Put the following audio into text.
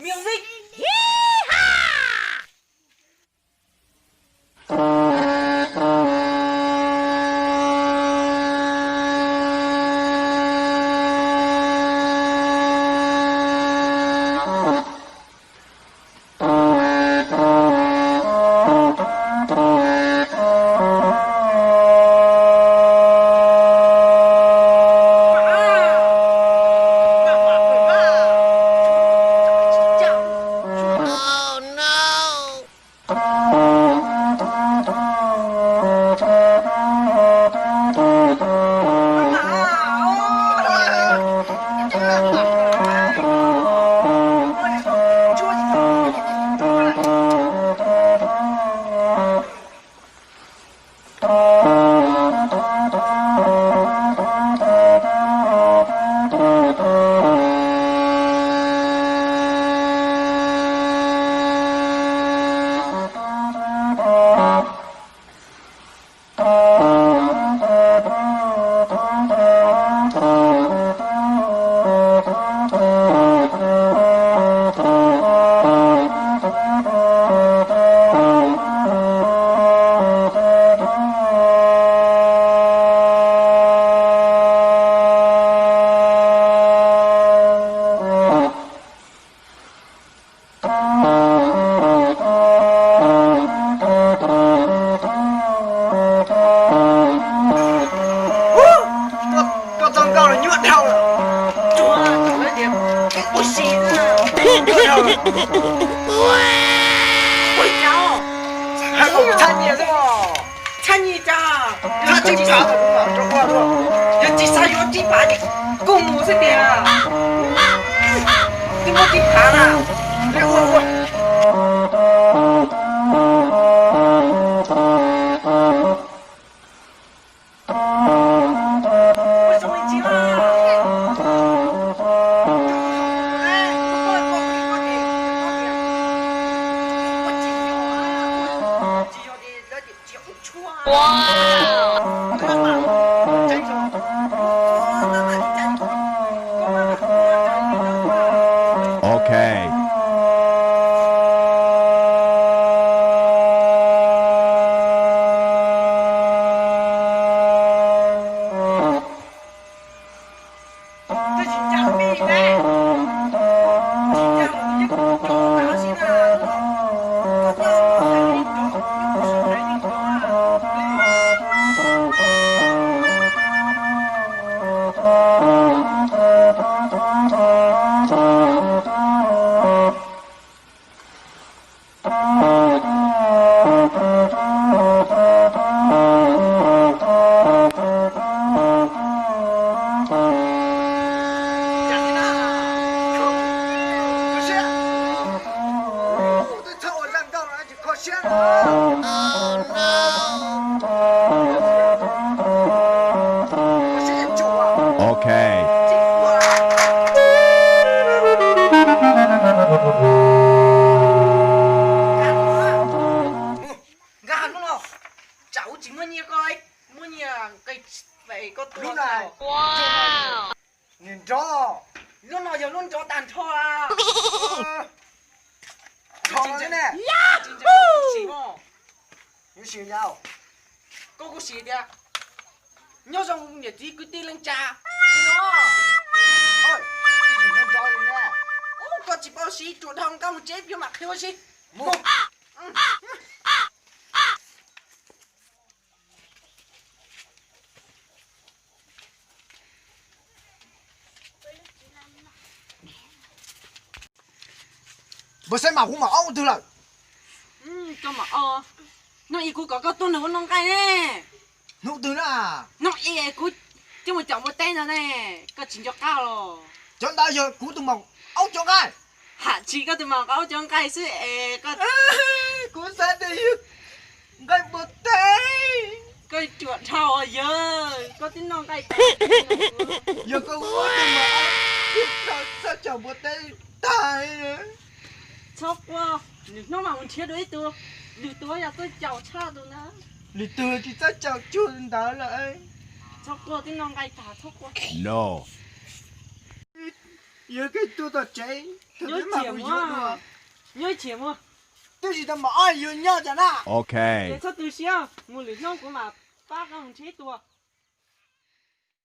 Music. Koj txoj nkauj los nyuaj dhau lawm. Tsuag, ua si na. Nyuaj dhau lawm. Ua cas? Hais kom txhab nyiaj xwb os. Txhab nyiaj cas? Txhab tsib phav, yog tsis xav yuav tsib phav ces kuj mus xwb tiag. Twb muab tsib phav na. Ua ua. Ok. Ok. Nkag hnub no, tsam ub tsis muaj nyiaj koj, muaj nyiaj nqe fais koj tuaj. Niag nrov, lub no yog lub nrov tag nrho. Nrov ne. Koj kuj siv tias nyob zoo niam txiv kwv tij leej tsa. Koj tsis paub siv, ruam dhau, koj mus tsev peb mam qhia ua si. Npawg Saib, mam hu mam ob twg lawm? Hnub i kuv kom koj tuaj nug ua noj nqaij ne. Hnub twg na? Hnub i kuv coj mus caum npua teb ntag ne, koj tsis nco qab los? Cov ntawd yog kuv tus maum aub cov nqaij. Ham tsis, koj tus maum aub cov nqaij xwb es koj. Kuv xav tias yog nqaij npua teb. Koj ruam dhau yawg, koj twb noj nqaij tag. Yog koj ua tus maum aub, Caum npua teb tag. Txhob quaj, lwm hnub mam mus nrhiav dua ib tug. Lwm tus yog txawj caum tshaj tus ntawd. Lwm tus tsis txawj caum cuag tus ntawd lawm. Txhob quaj, tib no nqaij tag, txhob quaj. Yuav kev tuaj tom tsev, nyob tsis mus. Twb tsis tau mam ob yuav nyob cas na. Ces txhob tu siab, mus lwm hnub kuv mam pab koj mus nrhiav ib tug.